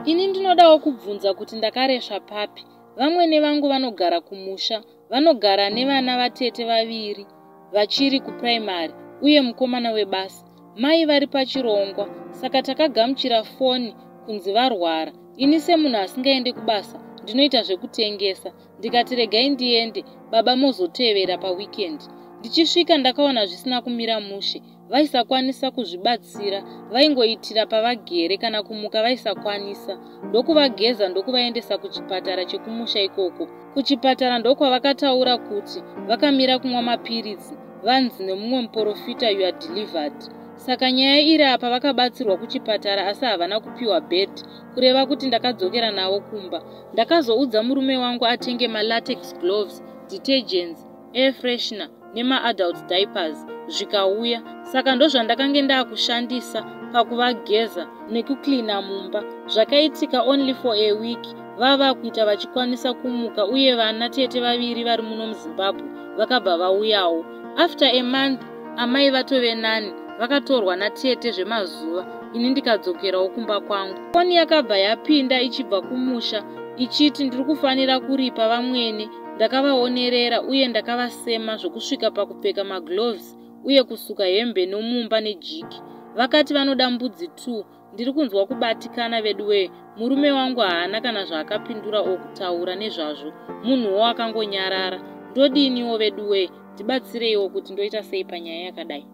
Ini ndinodawo kubvunza kuti ndakaresva papi. Vamwene vangu vanogara kumusha, vanogara nevana vatete vaviri vachiri kupuraimari uye mukomana webasa. Mai vari pachirongwa, saka takagamuchira foni kunzi varwara. Ini semunhu asingaende kubasa, ndinoita zvekutengesa. Ndikati regai ndiende, baba mozotevera paweekend. Ndichisvika ndakaona zvisina kumira mushe. Vaisakwanisa kuzvibatsira, vaingoitira pavagere, kana kumuka vaisakwanisa. Ndokuvageza ndokuvaendesa kuchipatara chekumusha ikoko. Kuchipatara ndokwavakataura kuti vakamira kunwa mapiritsi, vanzi nemumwe muporofita, "You are delivered." Saka nyaya iri apa, vakabatsirwa kuchipatara asi havana kupiwa bed, kureva kuti ndakadzokera navo kumba. Ndakazoudza murume wangu atenge malatex gloves, detergents, air freshener nemaadult diapers, zvikauya. Saka ndozvandakange ndaakushandisa pakuvageza nekuklina mumba. Zvakaitika only for a week, vava kuita vachikwanisa kumuka, uye vana tete vaviri vari muno muZimbabwe vakabva vauyawo. After a month amai vatove nani, vakatorwa natete zvemazuva, ini ndikadzokerawo kumba kwangu. Foni yakabva yapinda ichibva kumusha ichiti ndiri kufanira kuripa vamwene. Ndakavaonerera uye ndakavasema zvokusvika pakupfeka magloves uye kusuka hembe nomumba neJik. Vakati vanoda mbudzi 2. Ndiri kunzwa kubatikana veduwee. Murume wangu haana kana zvaakapindura okutaura nezvazvo, munhuwo akangonyarara. Ndodiniwo veduwee? Ndibatsireiwo kuti ndoita sei panyaya yakadai.